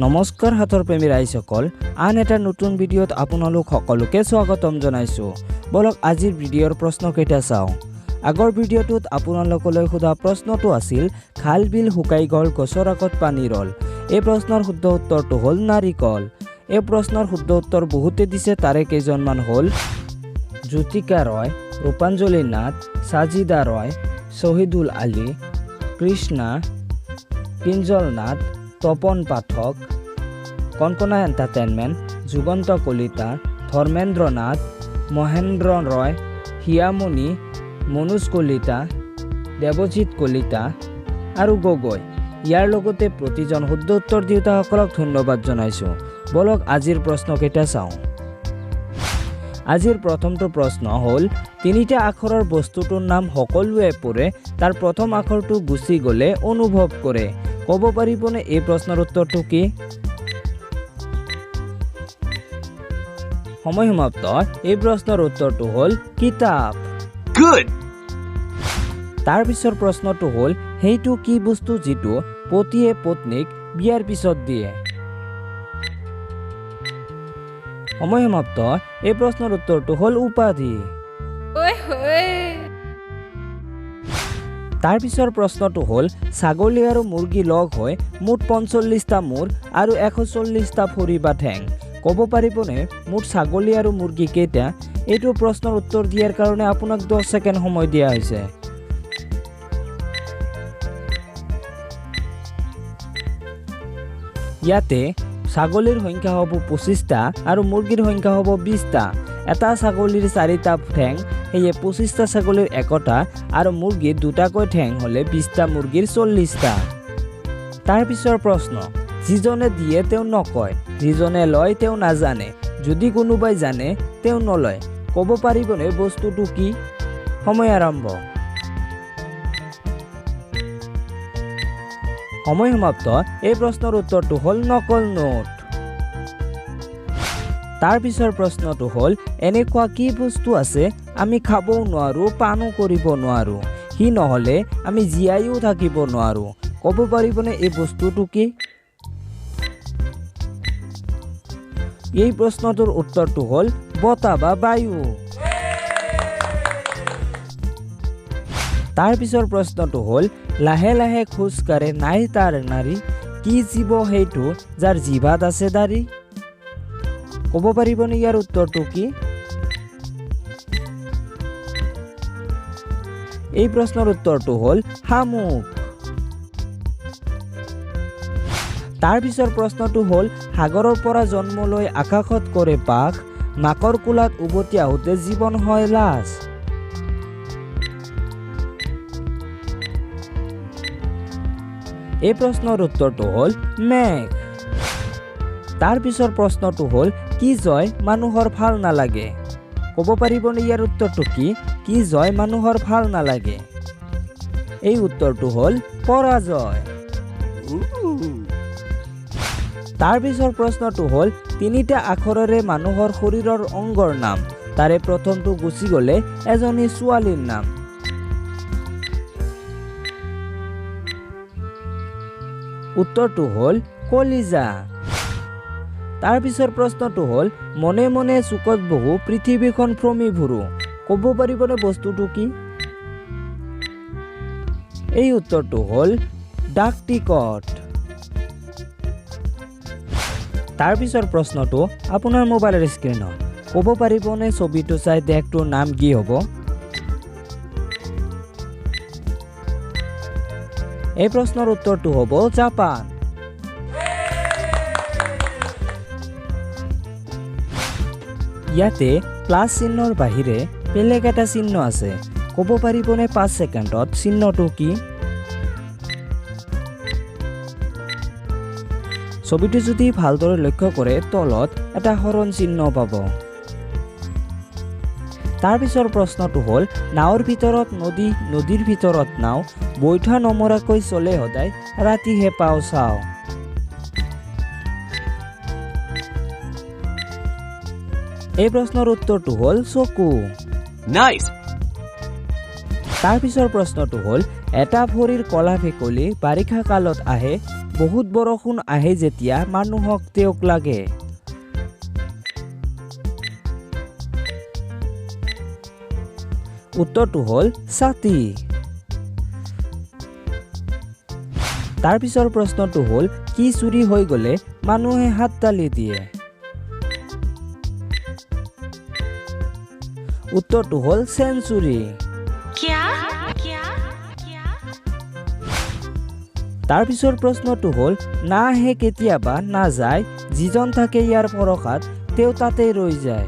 নমস্কাৰ সাঁথৰ প্ৰেমী ৰাইজসকল, আন এটা নতুন ভিডিঅ'ত আপোনালোক সকলোকে স্বাগতম জনাইছোঁ। ব'লক, আজিৰ ভিডিঅ'ৰ প্ৰশ্নকেইটা চাওঁ। আগৰ ভিডিঅ'টোত আপোনালোকলৈ সোধা প্ৰশ্নটো আছিল, খাল বিল শুকাই গ'ল, গছৰ আগত পানী ৰ'ল। এই প্ৰশ্নৰ শুদ্ধ উত্তৰটো হ'ল নাৰিকল। এই প্ৰশ্নৰ শুদ্ধ উত্তৰ বহুতে দিছে। তাৰে কেইজনমান হ'ল জ্যোতিকা ৰয়, ৰূপাঞ্জলি নাথ, সাজিদা ৰয়, শ্বহিদুল আলী, কৃষ্ণা, কিঞ্জল নাথ, তপন পাঠক, কনকনা এণ্টাৰটেইনমেণ্ট, যুগন্ত কলিতা, ধৰ্মেন্দ্ৰ নাথ, মহেন্দ্ৰ ৰয়, হিয়ামণি, মনোজ কলিতা, দেৱজিৎ কলিতা আৰু গগৈ। ইয়াৰ লগতে প্ৰতিজন শুদ্ধ উত্তৰ দিওঁতাসকলক ধন্যবাদ জনাইছোঁ। ব'লক, আজিৰ প্ৰশ্নকেইটা চাওঁ। আজিৰ প্ৰথমটো প্ৰশ্ন হ'ল, তিনিটা আখৰৰ বস্তুটোৰ নাম সকলোৱে পঢ়ে, তাৰ প্ৰথম আখৰটো গুচি গ'লে অনুভৱ কৰে। ক'ব পাৰিবনে এই প্ৰশ্নৰ উত্তৰটো কি? সময় সমাপ্ত। এই প্ৰশ্নৰ উত্তৰটো হ'ল কিতাপ। Good. তাৰ পিছৰ প্ৰশ্নটো হ'ল, সেইটো কি বস্তু যিটো পতিয়ে পত্নীক বিয়াৰ পিছত দিয়ে? সময় সমাপ্ত। এই প্ৰশ্নৰ উত্তৰটো হ'ল উপাধি। তাৰ পিছৰ প্ৰশ্নটো হ'ল, ছাগলী আৰু মুৰ্গী লগ হৈ মুঠ 45টা মূৰ আৰু 140টা ভৰি বা ঠেং। ক'ব পাৰিবনে মুঠ ছাগলী আৰু মুৰ্গী কেইটা? এইটো প্ৰশ্নৰ উত্তৰ দিয়াৰ কাৰণে আপোনাক 10 ছেকেণ্ড সময় দিয়া হৈছে। ইয়াতে ছাগলীৰ সংখ্যা হ'ব 25টা আৰু মুৰ্গীৰ সংখ্যা হ'ব 20টা। এটা ছাগলীৰ চাৰিটা ঠেং, সেয়ে 25টা ছাগলীৰ 1টা আৰু মুৰ্গীৰ দুটাকৈ ঠেং হ'লে 20টা মুৰ্গীৰ 40টা। তাৰ পিছৰ প্ৰশ্ন, যিজনে দিয়ে তেওঁ নকয়, যিজনে লয় তেওঁ নাজানে, যদি কোনোবাই জানে তেওঁ নলয়। ক'ব পাৰিবনে বস্তুটো কি? সময় আৰম্ভ। সময় সমাপ্ত। এই প্ৰশ্নৰ উত্তৰটো হ'ল নকল নোট। তাৰ পিছৰ প্ৰশ্নটো হ'ল, এনেকুৱা কি বস্তু আছে আমি খাবও নোৱাৰোঁ, পানো কৰিব নোৱাৰোঁ, সি নহ'লে আমি জীয়াইও থাকিব নোৱাৰোঁ? ক'ব পাৰিবনে এই বস্তুটো কি? এই প্ৰশ্নটোৰ উত্তৰটো হ'ল বতাহ বা বায়ু। তাৰ পিছৰ প্ৰশ্নটো হ'ল, লাহে লাহে খোজ কাঢ়ে, নাই তাৰ নাড়ী, কি জীৱ সেইটো যাৰ জিভাত আছে দাড়ি? ক'ব পাৰিবনে ইয়াৰ উত্তৰটো কি? এই প্ৰশ্নৰ উত্তৰটো হ'ল শামুক। তাৰ পিছৰ প্ৰশ্নটো হ'ল, সাগৰৰ পৰা জন্ম লৈ আকাশত কৰে বাস, মাকৰ কোলাত উভতি আহোঁতে জীৱন হয় লাজ। এই প্ৰশ্নৰ উত্তৰটো হ'ল মেঘ। তাৰ পিছৰ প্ৰশ্নটো হ'ল, কি জয় মানুহৰ ভাল নালাগে? ক'ব পাৰিবনে ইয়াৰ উত্তৰটো কি? কি জয় মানুহৰ ভাল নালাগে? এই উত্তৰটো হ'ল পৰাজয়। তাৰ পিছৰ প্ৰশ্নটো হ'ল, তিনিটা আখৰেৰে মানুহৰ শৰীৰৰ অংগৰ নাম, তাৰে প্ৰথমটো গুচি গ'লে এজনী ছোৱালীৰ নাম। উত্তৰটো হ'ল কলিজা। তাৰ পিছৰ প্ৰশ্নটো হ'ল, মনে মনে চুকত বহো, পৃথিৱীখন ভ্ৰমি ফুৰো। ক'ব পাৰিবনে বস্তুটো কি? এই উত্তৰটো হ'ল ডাক টিকট। তাৰ পিছৰ প্ৰশ্নটো আপোনাৰ মোবাইলৰ স্ক্ৰীণত। ক'ব পাৰিবনে ছবিটো চাই দেশটোৰ নাম কি হ'ব? এই প্ৰশ্নৰ উত্তৰটো হ'ব জাপান। ইয়াতে প্লাছ চিহ্নৰ বাহিৰে বেলেগ এটা চিহ্ন আছে। ক'ব পাৰিবনে 5 ছেকেণ্ডত চিহ্নটো কি? ছবিটো যদি ভালদৰে লক্ষ্য কৰে, তলত এটা হৰণ চিহ্ন পাব। তাৰ পিছৰ প্ৰশ্নটো হ'ল, নাৱৰ ভিতৰত নদী, নদীৰ ভিতৰত নাও, বৈঠা নমৰাকৈ চলে সদায়, ৰাতিহে পাওঁ চাওঁ। এই প্ৰশ্নৰ উত্তৰটো হ'ল চকু। Nice. তাৰ পিছৰ প্ৰশ্নটো হ'ল, এটা ভৰিৰ কলা ভেকুলী বাৰিষা কালত আহে, বহুত বৰষুণ আহে যেতিয়া মানুহক তেওঁক লাগে। উত্তৰটো হ'ল ছাতি। তাৰ পিছৰ প্ৰশ্নটো হ'ল কি চুৰি হৈ গ'লে মানুহে হাত তালি দিয়ে? উত্তৰটো হ'ল চেঞ্চুৰী। তাৰ পিছৰ প্ৰশ্নটো হ'ল না আহে কেতিয়াবা নাযায়, যিজন থাকে ইয়াৰ ভৰসাত তেওঁ তাতেই ৰৈ যায়।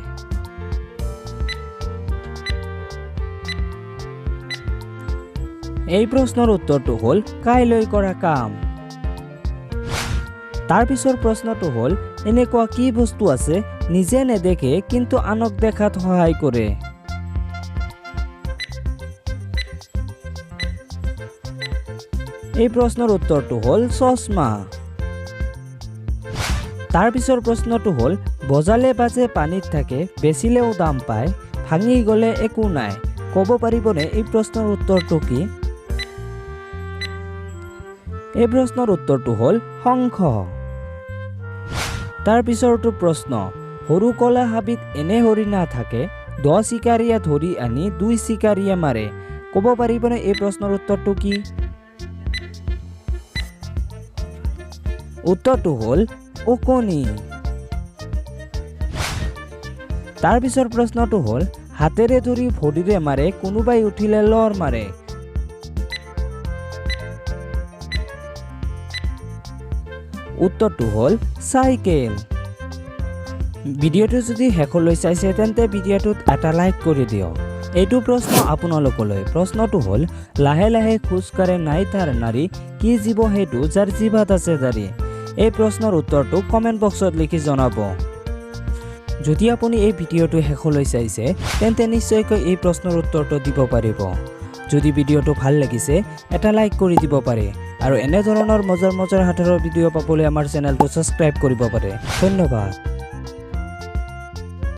এই প্ৰশ্নৰ উত্তৰটো হ'ল কাইলৈ কৰা কাম। তাৰ পিছৰ প্ৰশ্নটো হ'ল এনেকুৱা কি বস্তু আছে নিজে নেদেখে কিন্তু আনক দেখাত সহায় কৰে? এই প্ৰশ্নৰ উত্তৰটো হ'ল চশমা। তাৰ পিছৰ প্ৰশ্নটো হ'ল বজালে বাজে পানীত থাকে, বেচিলেও দাম পায়, ভাঙি গ'লে একো নাই। ক'ব পাৰিবনে এই প্ৰশ্নৰ উত্তৰটো কি? এই প্ৰশ্নৰ উত্তৰটো হ'ল শংখ। তাৰ পিছৰটো প্ৰশ্ন, সৰু কলা হাবিত এনে হৰিণা থাকে, 10 চিকাৰীয়ে ধৰি আনি 2 চিকাৰীয়ে মাৰে। ক'ব পাৰিবনে এই প্ৰশ্নৰ উত্তৰটো কি? উত্তৰটো হ'ল ওকণি। তাৰ পিছৰ প্ৰশ্নটো হ'ল হাতেৰে ধৰি ভৰিৰে মাৰে, কোনোবাই উঠিলে লৰ মাৰে। উত্তৰটো হ'ল চাইকেল। ভিডিঅ'টো যদি শেষলৈ চাইছে তেন্তে ভিডিঅ'টোত এটা লাইক কৰি দিয়ক। এইটো প্ৰশ্ন আপোনালোকলৈ। প্ৰশ্নটো হ'ল লাহে লাহে খোজ কাঢ়ে নাই তাৰ নাৰী, কি জীৱ সেইটো যাৰ জিভাত আছে দাড়ি? এই প্ৰশ্নৰ উত্তৰটো কমেণ্ট বক্সত লিখি জনাব। যদি আপুনি এই ভিডিঅ'টো শেষলৈ চাইছে তেন্তে নিশ্চয়কৈ এই প্ৰশ্নৰ উত্তৰটো দিব পাৰিব। যদি ভিডিঅ'টো ভাল লাগিছে এটা লাইক কৰি দিব পাৰে আৰু এনেধৰণৰ মজাৰ মজাৰ সাঁথৰৰ ভিডিঅ' পাবলৈ আমাৰ চেনেলটো ছাবস্ক্ৰাইব কৰিব পাৰে। ধন্যবাদ।